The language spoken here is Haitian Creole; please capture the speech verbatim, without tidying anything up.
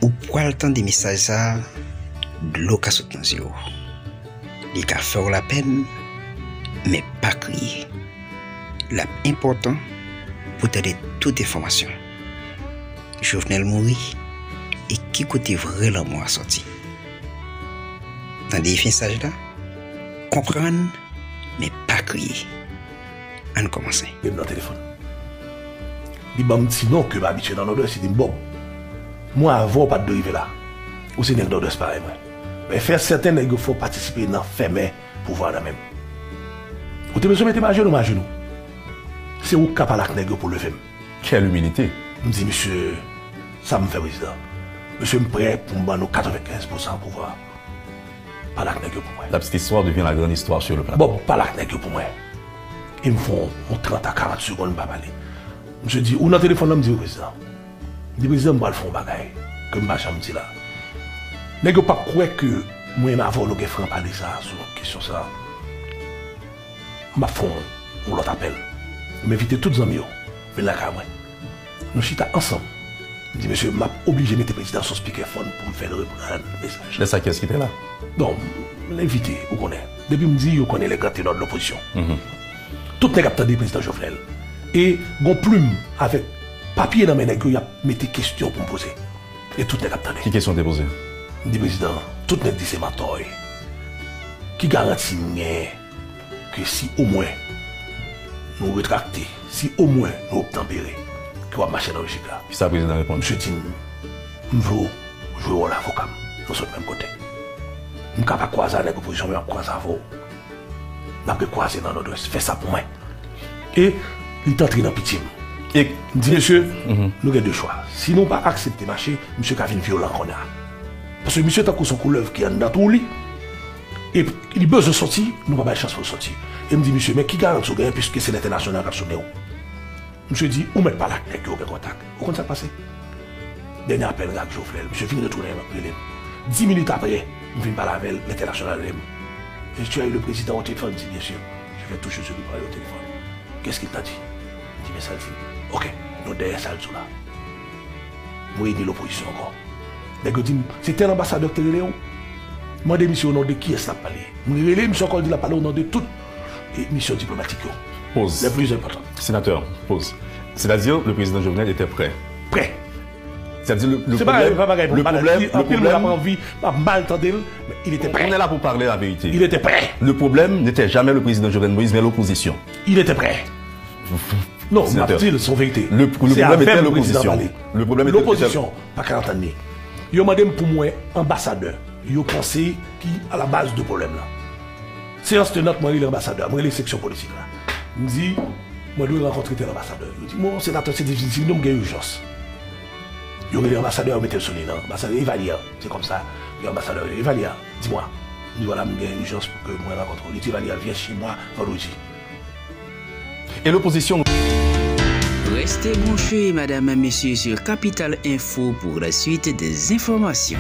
Ou pral tande mesaj sa a, dlo ka sot nan zye w. Li ka fè w lapèn, men pa kriye. L ap enpòtan pou w tande tout enfòmasyon. Jovenel mouri, e ki kote vrè lanmò a sòti? Tande mesaj la, konprann, men pa kriye. Ann kòmanse. Li nan telefòn. Li ban m ti non ke m abitye nan Nòdwès, li di m, Bob, mwen avan w pa t dwe rive la. Ou se nèg Nòdwès parèy mwen. Men fè sèten nèg yo fè w patisipe nan fèmen pouvwa nan men m. Ou te bezwen mete m ajenou, m ajenou. Se ou k ka pale ak nèg yo pou leve m. Quelle humilité! M di, Mesye, sa m fè, prezidan? Mesye, m prè pou m ban nou katrevenkenz pousan pouvwa. Pale ak nèg yo pou mwen. La petite histoire devient la grande histoire sur le plateau. Bon, pale ak nèg yo pou mwen. E m fè yon trant a karant segonn m pa pale. Misye di, ou nan telefòn nan? M di, wi, prezidan. M di, prezidan, m pral fè yon bagay ke m pa janm di la. Nèg yo p ap kwè ke mwen menm avè w nou gen franpale sa a sou kesyon sa a. M ap fè yon, yon lòt apèl. M envite tout zanmi yo vin lakay mwen. Nou chita ansanm. M di, mesye, m ap oblije mete prezidan sou speakerphone pou m fè l reprann mesaj. Lè sa, kiyès ki te la? Bon, m envite, ou konnen. Depi m di, yo konnen lè gran tenò de lopozisyon. Tout nèg ap tande prezidan Jovenel. E gon plim avèk papye nan men nèg yo, y ap mete kesyon pou m poze. E tout nèg ap tande. Ki kesyon w te poze? M di, prezidan, tout nèg di se mantò w ye. Ki garanti m gen ke si omwen nou retrakte, si omwen nou obtanpere, ke w ap mache nan lojik la? Kisa prezidan reponn? Misye di m, m vle w jwe wòl avoka m. Nou sot menm kote. M ka pa kwaze ak nèg opozisyon, men m ap kwaze avè w. N ap rekwaze nan Nòdwès. Fè sa pou mwen. E li t antre nan pitye m. E m di, mesye, nou gen de chwa. Si nou pa aksepte mache, misye ka vin vyolan kounye a. Paske misye tankou se yon koulèv ki anndan twou li. E li bezwen sòti, nou pa bay chans pou l sòti. E m di, misye, men ki garanti w genyen, piske se lentènasyonal k ap sone w? Misye di, ou mèt pale ak nèg yo, gen kontak. Ou konn sa k pase? Dènye apèl ak Jovenel, misye vin retounen rele m. Dis minit apre, m fin pale avè l, lentènasyonal rele m. Est-ce que tu as eu le président au téléphone? M di, bien sûr. Je viens tout juste de lui parler au téléphone. Qu'est-ce qu'il t'a dit? M di, men sa l di m. Ok, nou dèyè sa l di w la. M reyini lopozisyon ankò. Nèg yo di m, se tèl anbasadè ki te rele w? Mande misye o non de kiyès l ap pale. M rele misye ankò, l di l ap pale o non de tout, e, misyon diplomatik yo. Pause. Les plus importants. Sénateur, pause. C'est-à-dire, le président Jovenel était prêt. Prêt. C'est-à-dire, le, le problème, le problème, le problème, anpil moun ap anvi, ap mal tande l, men il était prêt. On est là pour parler la vérité. Il était prêt. Le problème n'était jamais le président Jovenel Moïse, mais l'opposition. Il était prêt. Non, m ap di l, se yon verite. Le, le problème était l'opposition. Le problème était, était... Lopozisyon pa ka antann li. Yo mande m pou m wè anbasadè yo panse ki a la baz de pwoblèm nan. Seyans tenant, mwen rele anbasadè a, mwen rele seksyon politik la. M di, mwen dwe rankontre tèl anbasadè. Yo di, bon, senatè, se difisil, non, m gen ijans. Yo rele anbasadè a, yo mete l sou liy lan. Anbasadè, e Valyer, se kòmsa, yo anbasadè a, e Valyer, di mwa. M di, vwala, m gen ijans pou ke mwen rankontre w. Li di, Valyer, vyen che mwa vandredi. E lopozisyon. Restez branchés, mesdames et messieurs, sur Capital Info pour la suite des informations.